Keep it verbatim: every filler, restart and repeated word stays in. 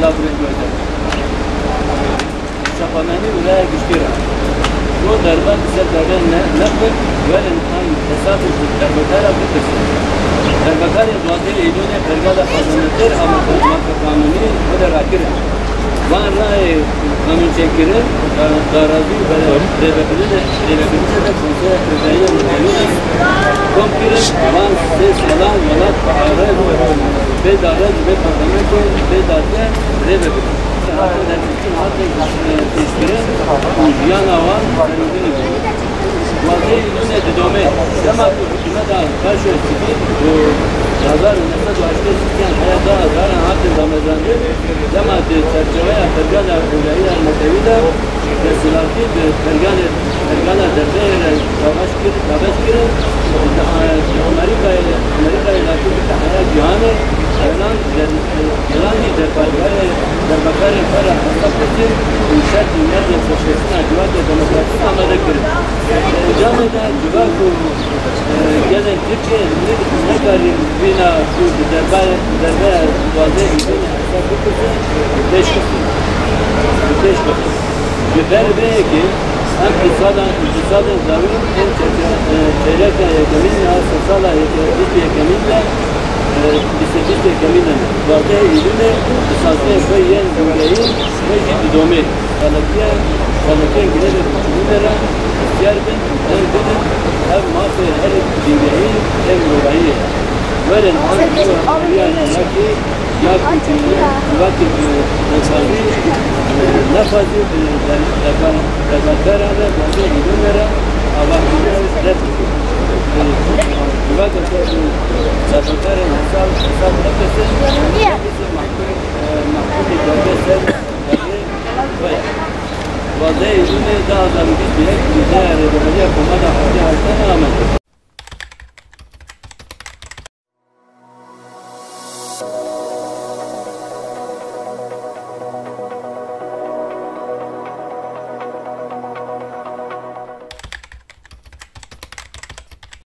Labirent Çapamenî û raya giştî re. Got derba di ser perde ne-, nexwin, werin an hesabê ji derbekara bipirsin. Derbekarên duwazdeh Eylûlê pergala xwezanetêr a maka-, maka qanûnî xwe de rakirin. Van rayê qanûnçêkirin, da-, darazî û bere-, rêvebirinê, rêvebirinê de Konseya Hevjayî ya Netewî de kom kirin, van sê salan welat bi arez, bê daraz û bê parlamento, bê dadger rêvebirin. Hatin derxistin, hatin, e, pêşkirin û jiyana wan serûdinî bû. Duwazdeh Eylûlê didome, dema ku hikûmeta Paşa Sivîl û hezar û neh sed û heştê û sî heya da hezaran hatin damezrandin, dema di çerçeveya pergala ewlehiya netewî de desthilatî bi pergalê, pergala derbeyê re dabeş kir, dabeş kirin, di, di Amerîkayê, Amerîkayê Latînî de heya cîhanê, gelan, gel-, gelan jî derbarê, derbekarên xwe re hesab kirin û şert û merdên serşêxistina civakê demokratîk amade kirin. Di encamê de civak û, e, gelên Tirkiyê ne-, nekarîn vîna ku di derba-, derbeya duwazdeh Eylûlê hesab bipirsin, pêş xistin. Pêş xistin. Ji ber vê yekê em îqtîsadan, îqtîsadên dawî ên çe-, e, çeyreka yekemîn ya sedsala yeke-, bîst û yekemîn de, e, bîst û, bîst û yekemîn de ne. Duwazdeh Eylûlê esasiyên xwe yên ewlehî wê jî didomê. Xeletiyên, xeletiyên grevê biçûkî de re hişyar bin, deng bidin, ev mafê herî bingehîn ên mirovahî ye. Werin an civakê, ya ku civakê, e, nexwazî, e, nexwazî, e, der-, derbar-, derbarkaran re, bazê îdûne re ava derdikir. E, civakê ku derbarkaran hesab, hesab nekesin, nekesin mahkum, e, mahkumî derbe ser, derbe, Duwazdeh Eylûlê du hazar û bîst û yek, îdaya Rêveberiya Komara Partiya Haştê Amed.